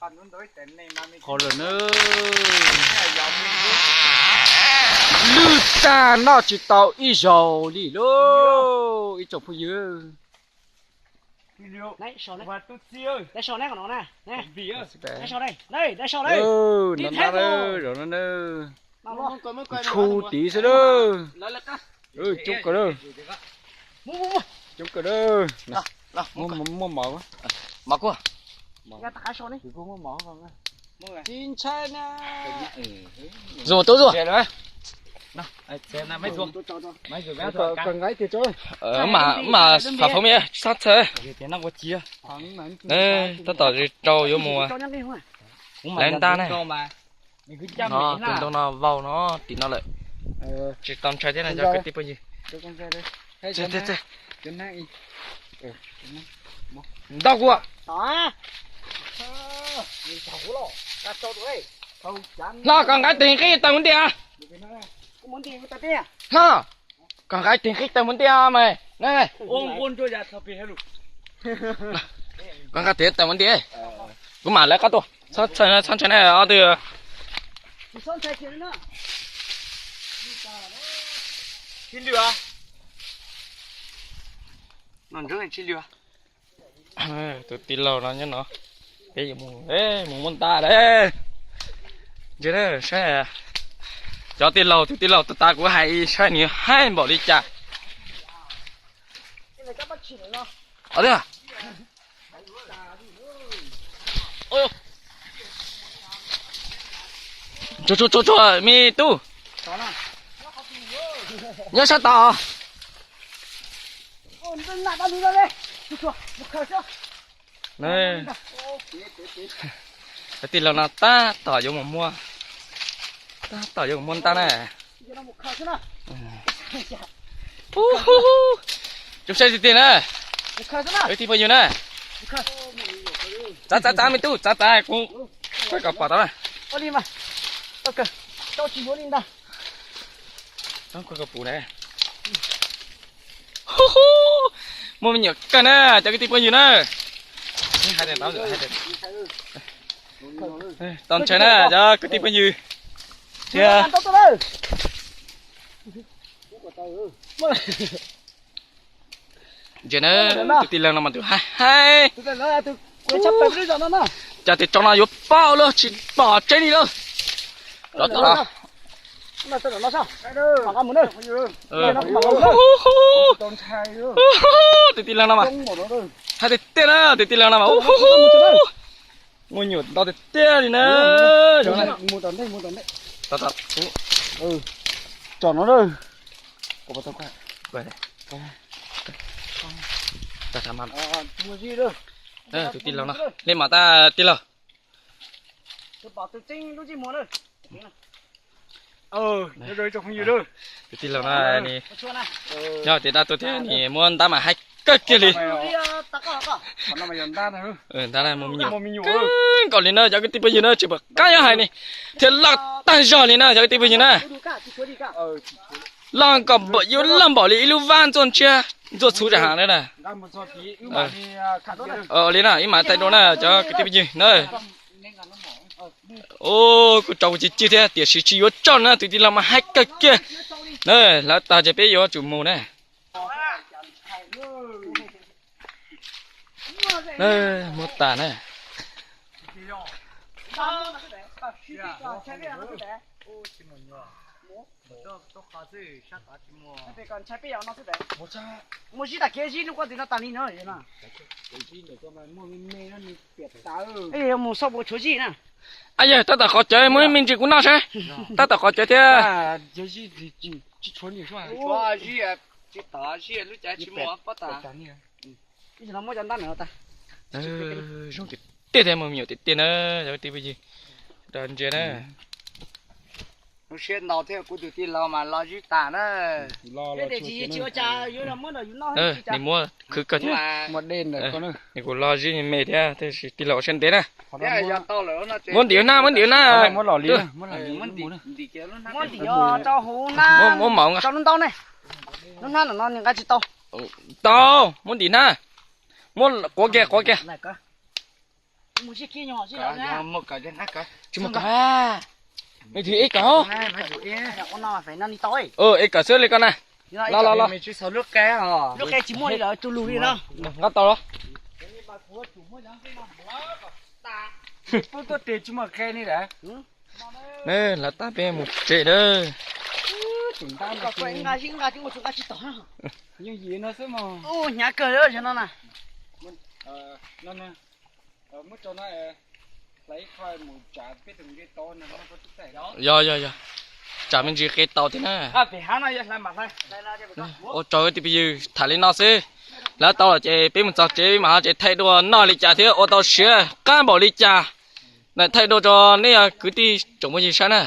Qhov lawm na, lwj tag noj tsis tau ib zaug li lauj ib tsoom phooj ywg. Nab, ntshu tid xwb lauj. Coob kawg lauj. Coob kawg lauj. Muaj mov, kuv kuj muaj mov. Tsis ntshai na. Zuag tub zuag. Mas fav foom tsis txhob txhawj. Tab tom rau yuav mus lawv ntaj na. No tus ntoo no vau no tim no lawm. Tsis tau ntshai thiab no cov kwv tij phooj ywg. Ntau kuv. Hlob, koj nqa tes nqi taws mus ntiag. Hlob, koj nqa tes nqi taws mus ntiag mas. Koj nqa tes taws mus ntiag. Kuv mam lawv qab tuaj. Txhob ntshai na ob tug. Tus tij laug no nyob no, peb yuav mus, mus muab ntaj lawm. Ntsia saib, cov tij laug, tus tij laug tas tas kuv hais saib nws haib npaum li cas. Tsuag tsuag tsuag tsuag me tub, nyob sab tod. Cov tij laug no tab tom yuav mus muab, tab tom yuav mus muab ntaj na. Tsoom saib tiag tiag na, kwv tij phooj ywg na. Txav txav txav me tub, txav txav kuv, kuv kom pom tau na. Muaj me nyuam kawg na cov kwv tij phooj ywg na. Tau ntshai na cov kwv tij phooj ywg. Thiab ntsia na, tus tij laug no mas tus haib haib. Cas tes tsov no yuav paub lawm tsis pom tseeb li lawm. Rov tom no. Tus tij laug no mas, hais tiag tiag na, tus tij laug no mas, muaj nyuam ntau tiag tiag li na. Tus tij laug no, li mas tas tij laug. Tus tij laug no, nyob tias dab tuaj thiab nws muab ntab mas haib kawg kiag li. Ntab muaj me nyuam kawg nkaus li na cov kwv tij phooj ywg na, tsis pom qab yuav hais li, thiab loj tag zog li na cov kwv tij phooj ywg na. Loj nkaus yuav loj npaum li ib lub vab ntxuaj ntshiab ntxuaj txhuv tsam hav na. Li na ib mas taij dua na cov kwv tij phooj ywg na. Kuj tso kuv cig cig thiab tiam sis tsis yuav tso na, tus tij laug mas haib kawg kiag. Lawv tag ces peb yuav tsum mus na. Muab tas na. Mus xauj pua tshuav zij na. Yawg, tab tom qhov cawv muaj ib me ntsis kuv noj saib. Tab tom qhov cawv thiab. Zoo tiag tiag thiab muaj me nyuam tiag tiag na, yog kwv tij phooj ywg. Ntsia na. Siab ntau thiab kuv tus tij laug mas los zib tas na. Nws muab khwv kawg thiab. Nws kuj los zib me thiab, tab sis tij laug siab ntev na. Muab ntim na, muab ntim na. Muab ntim rau hauv na. Muab maum nqa. Lub hnab no nws nqa tsis tau. Tau, muab ntim na. Muab quav kiag, quav kiag. Tsis muaj kawm. Ib kawm xwb li koj na. Los los los. Nqab tau los. Lawv tag peb mus tsev lawm. Yog yog yog, tsam me ntsis qe tau thiab na. Ua tsaug tij pib yws tham li no xwb. Lawv tau los ces peb mus txog tsev mam ho tsev thaij dua noj li cas thiab ua tau siav qab npaum li cas, thaij dua rau nej kwv tij tsoom phooj ywg saib na.